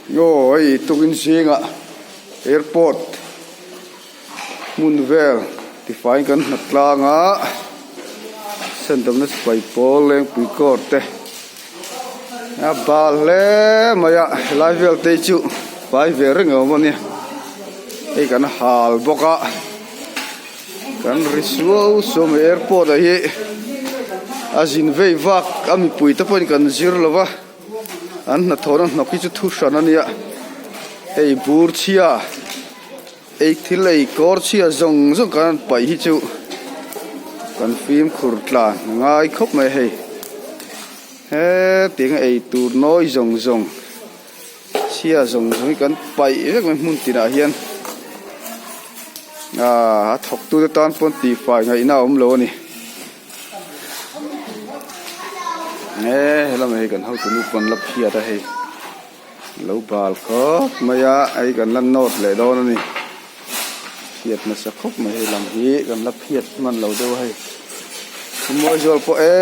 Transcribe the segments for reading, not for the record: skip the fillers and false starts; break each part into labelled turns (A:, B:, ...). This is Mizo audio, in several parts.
A: Aw hei tukin zingah airport hmun vel tifaiin kan hna tlang a sendawmna sipai pawl lengpui kawr te a bal hle mai a helai vel te hi chu fai ve reng a awm a nia hei kan hal bawk a kan ri suau suau mai airport ah hi a zin vei vak a mipui te pawhin kan zir lo va. An hnathawhna hnawk hi chu thu hran a nia hei bur chhia ei thil ei kawr chhia zawng zawng kan han paih hi chu kan fimkhur tlan a ngai khawp mai hei hetiang a ei tur nawi zawng zawng chhia zawng zawng hi kan paih vek mai hmun tinah hian ahh a thawk tute tan pawn tihfai ngaihna a awm lo a ni. He lamah hi kan hotu nu pawn la phiat a hei lo bal khawp mai a hei kan la nawt leh dawn a ni phiat nasa khawp mai hei lam hi kan la phiat hman lo deuh a hei Mawizual pawh e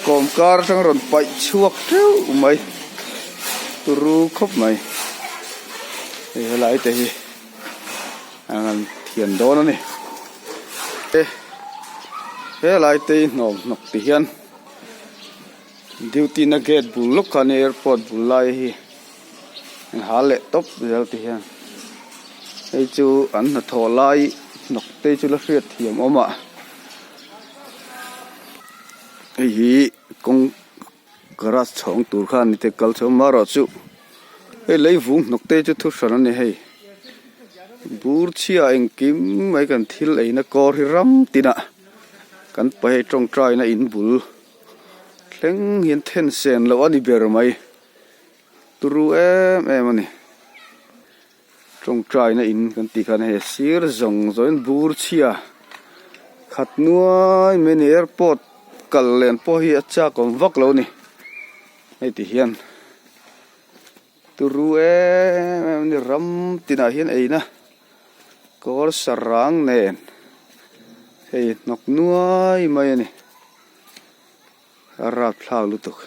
A: kawm kar atang rawn paih chhuak teuh mai turu khawp mai hei helai te hi. An thian dawn a ni helai te hi hnawm hnawk ti hian duty na gate bul lawk kha ania airport bul lai hi an hal leh tawp zel ti hian hei chu an hnathawh lai hnawk te chu la hriat thiam awm a hei hi kawng garage chhawng tur kha ani te kal chho marawh chu hei lei vung hnawk te chu thu hran a ni hei bur chhia engkim mai kan thil eina kawr hi ram tinah kan paih hei tawngtaina in bul thleng hian then sen loh a ni ber mai turu em em a ni. Tawngtaina in kan tih khan hei a sir zawng zawngin bur chhia khat nuai mai a ni airport kal len pawh hi a chak awm vak lo a ni hei ti hian turu em em a ni ram tinah hian eina kawr sarang nen hei hnawk nuai mai a ni a rapthlak lutuk.